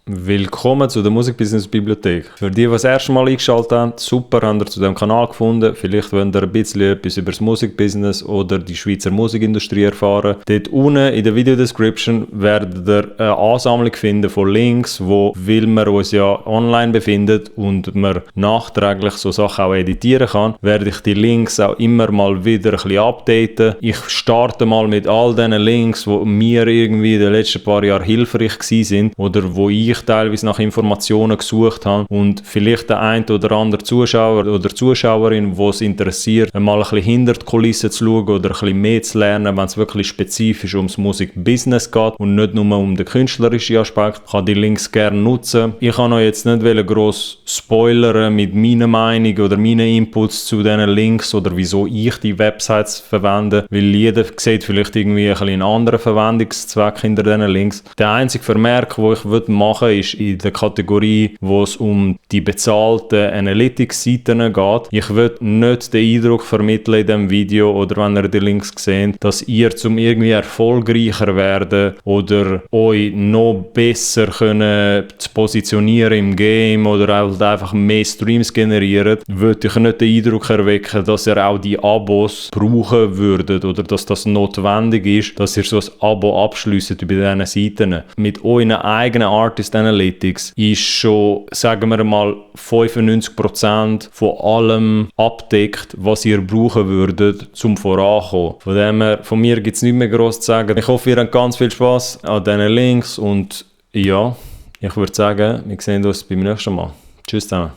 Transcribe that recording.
Willkommen zu der Musikbusiness-Bibliothek. Für die das erste Mal eingeschaltet haben, super, habt ihr zu diesem Kanal gefunden. Vielleicht wollt ihr ein bisschen etwas über das Musikbusiness oder die Schweizer Musikindustrie erfahren. Dort unten in der Video-Description werdet ihr eine Ansammlung finden von Links, weil wir uns ja online befinden und man nachträglich so Sachen auch editieren kann, werde ich die Links auch immer mal wieder ein bisschen updaten. Ich starte mal mit all diesen Links, die mir irgendwie in den letzten paar Jahren hilfreich gewesen sind oder wo ich teilweise nach Informationen gesucht habe und vielleicht der ein oder andere Zuschauer oder Zuschauerin, die es interessiert, mal ein bisschen hinter die Kulissen zu schauen oder ein bisschen mehr zu lernen, wenn es wirklich spezifisch ums Musikbusiness geht und nicht nur um den künstlerischen Aspekt, kann die Links gerne nutzen. Ich kann euch jetzt nicht gross spoilern mit meiner Meinung oder meinen Inputs zu diesen Links oder wieso ich die Websites verwende, weil jeder sieht vielleicht irgendwie ein bisschen einen anderen Verwendungszweck hinter diesen Links. Der einzige Vermerk, den ich machen ist in der Kategorie, wo es um die bezahlten Analytics-Seiten geht. Ich will nicht den Eindruck vermitteln in diesem Video oder wenn ihr die Links seht, dass ihr zum irgendwie erfolgreicher werden oder euch noch besser können zu positionieren im Game oder halt einfach mehr Streams generieren, würde ich nicht den Eindruck erwecken, dass ihr auch die Abos brauchen würdet oder dass das notwendig ist, dass ihr so ein Abo abschliesst über diesen Seiten. Mit euren eigenen Artist Analytics ist schon, sagen wir mal, 95% von allem abdeckt, was ihr brauchen würdet, zum Vorankommen. Von dem her, von mir gibt es nicht mehr gross zu sagen. Ich hoffe, ihr habt ganz viel Spass an diesen Links und ja, ich würde sagen, wir sehen uns beim nächsten Mal. Tschüss zusammen.